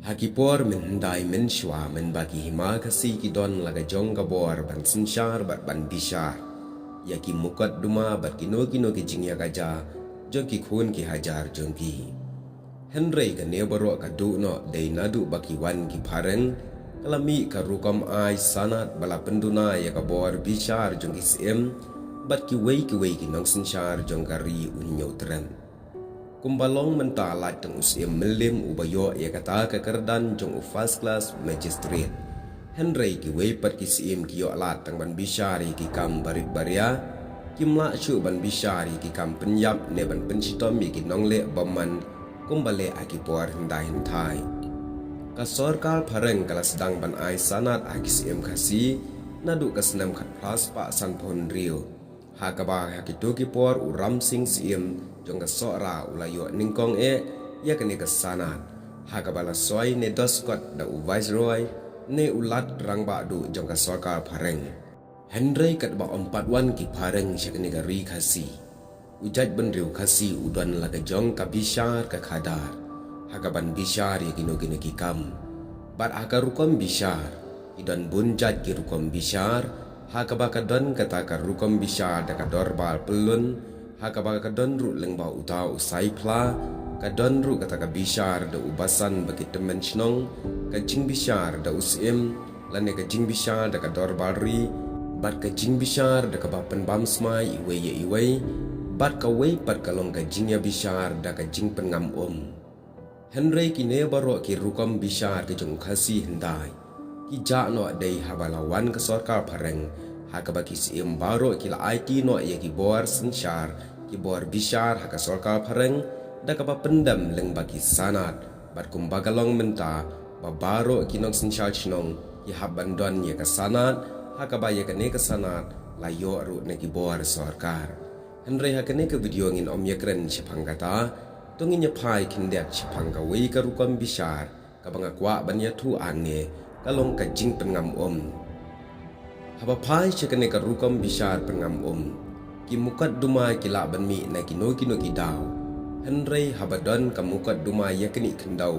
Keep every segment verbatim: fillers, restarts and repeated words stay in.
Ha ki por mynhyndai mynshuwa, mynba ki hima Khasi ki don la ka jong ka bor ban synshar bad ban bishar ïa ki mukotduma bad kino kino ki jingïakajia jong ki khun ki hajar jong ki. Hynrei kane baroh ka duh noh dei naduh ba ki wan ki phareng, ka la mih ka rukom ai sanad ba la pynduna ïa ka bor bishar jong ki syiem bad kiwei kiwei ki nongsynshar jong ka ri u Hynñiewtrep. Kumba long mynta, lait tang u syiem Mylliem uba ïoh ïa kata ka kyrdan jong u first class magistrate. Hynrei kiwei pat ki syiem ki ïoh lad tang ban bishar ïa ki kam barit baria, kim lah shuh ban bishar ïa ki kam pynïap ne ban pynshitom ïa ki nongleh bymman kumba leh ha ki por hyndai hynthai. Ka sorkar phareng ka la sdang ban ai sanad ha ki syiem Khasi naduh ka snem khatphra spah sanphew hynriew, ha kaba ha kito ki por u Ramsing Syiem jong ka Sohra u la ïoh nyngkong eh ïa kane ka sanad, ha kaba la soi ne doskot da u Viceroy ne u Lat Rangbah Duh jong ka sorkar phareng. Hynrei katba ym pat wan ki phareng sha kane ka ri Khasi, u jaitbynriew Khasi u don la ka jong ka bishar ka khadar ha kaban bishar ïa kino kino ki kam. Bad ha ka rukom bishar, ki don bun jait ki rukom bishar, ha kaba ka don kata ka rukom bishar da ka dorbar pyllun, ha kaba ka don ruh lyngba uta u saiphla, ka don ruh kata ka bishar da u basan ba ki tymmen shnong, ka jingbishar da u syiem, lane ka jingbishar da ka dorbar ri, bad ka jingbishar da kaba pynbam smai iwei ïa iwei, bad kawei pat ka long ka jingïabishar da ka jingpynngam um. Hynrei kine baroh ki rukom bishar ki jong u Khasi hyndai, ki jah noh dei haba la wan ka sorkar phareng, ha kaba ki syiem baroh ki la aiti noh ïa ki bor synshar, ki bor bishar ha ka sorkar phareng, da kaba pyndem lyngba ki sanad, bad kumba ka long mynta, ba baroh ki nongsynshar shnong ki hap ban don ïa ka sanad, ha kaba ïa kane ka sanad la ïoh ruh na ki bor sorkar. Hynrei ha kane ka video ngin ym ïakren shaphang kata, to ngin ïa phai khyndiat shaphang kawei ka rukom bishar kaba nga kwah ban ïathuh hangne, ka long ka jingpynngam um. Haba phai sha kane ka rukom bishar pynngam um, ki mukotduma ki lah ban mih na kino kino ki daw. Hynrei haba don ka mukotduma ïa kane khyndew,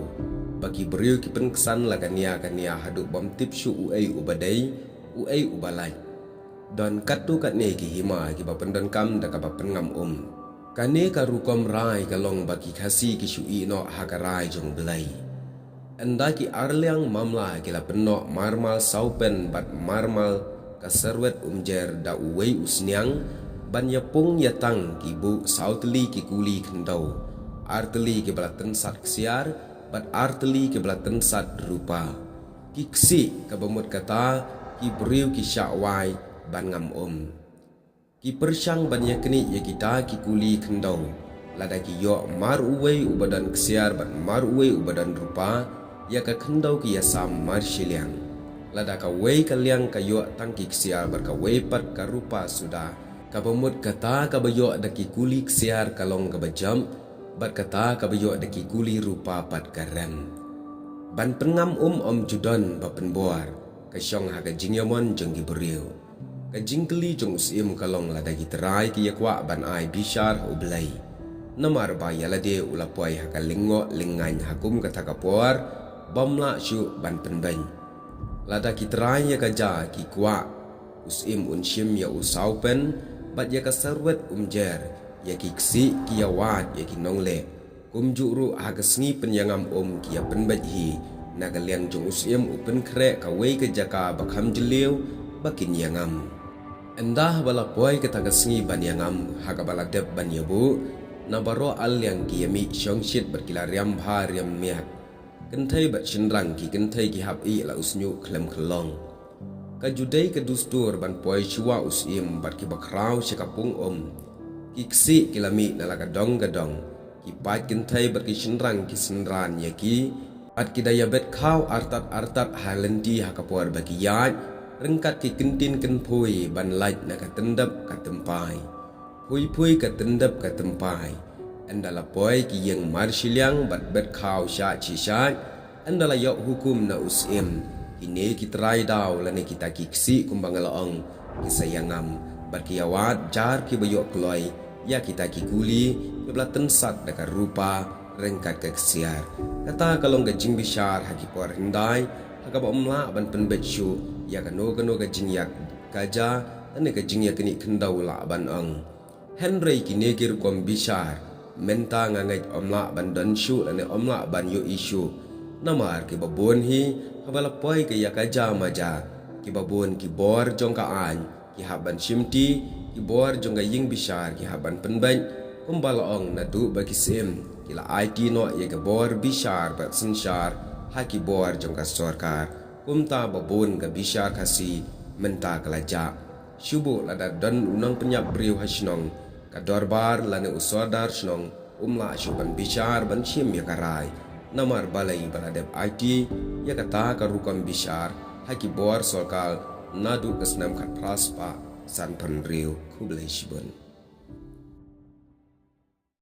ba ki briew ki pynksan la ka nia ka nia haduh bym tip shuh uei uba dei, uei uba lait. Don katto katne ki hima kiba pyndonkam da kaba pynngam um. Kane ka rukom rai ka long ba ki Khasi ki shu ïeh noh ha ka rai jong U Blei. Ynda ki arliang mamla ki la pynnoh marmal Sawpen bad marmal ka Serwet Umjer da uwei u sniang, ban ïapung ïatang ki buh saw tylli ki kuli khyndew, ar tylli kiba la tynsat ksiar, bad ar tylli kiba la tynsat rupa. Ki ksih, kaba mut kata ki briew ki shah wai ban ngam um. Ki pyrshang ban ïaknieh ïa kita ki kuli khyndew. Lada ki ïoh mar uwei uba don ksiar bad mar uwei uba don rupa, ïa ka khyndew ki ïasam mar shiliang. Lada kawei ka liang ka ïoh tang ki ksiar bad kawei pat ka rupa suda, kaba mut kata kaba ïoh da ki kuli ksiar ka long kaba jop, bad kata kaba ïoh da ki kuli rupa pat ka rem. Ban pynngam um ym ju don ba pynbor, ka shong ha ka jingïamon jong ki briew. Ka jingkylli jong u syiem ka long lada ki trai ki ïa kwah ban ai bishar ha U Blei. Namar ba ïa lade u la poi ha ka lyngngoh lyngngaiñ ha kum kata ka por, bym lah shuh ban pynbeiñ. Lada ki trai ïa ka ja ki kwah, u syiem un shim ïa u Sawpen, bad ïa ka Serwet Umjer, ïa ki ksih ki ïa wad ïa ki nongleh. Kumjuh ruh ha ka sngi pynïangam um ki ïa pynbeit hi, na ka liang jong u syiem u pynkhreh kawei ka jaka ba kham jylliew ba kin ïangam. Ynda haba la poi kata ka sngi ban ïangam, ha kaba la dep ban ïabuh, na baroh ar liang ki ïa mih shongshit bad ki la riam bha riam miat. Kynthei bad shynrang ki kynthei ki hap ïeh la u shñiuh khlem khyllong. Ka ju dei ka dustur ban poi shuwa u syiem bad kiba khraw sha ka pung um. Ki ksih ki la mih na la ka dong ka dong. Ki paid kynthei bad ki shynrang ki synran ïa ki. Bad ki da ïa bet khaw artat artat ha lynti ha ka por ba ki ïaid. Ryngkat ki kyntien kynphui ban lait na ka tyndep ka tympai. Phui phui ka tyndep ka tympai. Ynda la poi ki ïeng mar shiliang bad bet khaw shah shi shah. Ynda la ïoh hukum na u syiem. Kine ki trai daw lane kita ki ksih kumba nga la ong. Ki sa ïangam. Bad ki ïa wad jar kiba ïoh kloi. Ïa kita ki kuli. Kiba la tynsat da ka rupa. ryngkat ka ksiar. Kata ka long ka jingbishar ha ki por hyndai, ha kaba ym lah ban pynbeit shuh ïa kano kano ka jingïakajia lane ka jingïaknieh khyndew lah ban ong. Hynrei kine ki rukom bishar mynta nga ngeit ym lah ban don shuh lane ym lah ban ïohi shuh. Namar kiba bun hi, haba la poi ka ïakajia majia, kiba bun ki bor jong ka aiñ ki hap ban shimti, ki bor jong ka ïing bishar ki hap ban pynbeit. Kumba la ong naduh ba ki syiem ki la aiti noh ïa ka bor bishar bad synshar ha ki bor jong ka sorkar. Kumta ba bun ka bishar Khasi mynta ka la jah. Shu buh lada don u nongpynïap briew ha shnong, ka dorbar lane u sordar shnong um lah shuh ban bishar ban shim ïa ka rai. Namar balei ba la dep aiti ïa kata ka rukom bishar ha ki bor sorkar naduh ka snem khatphra spah sanphew hynriew. Khublei shibun.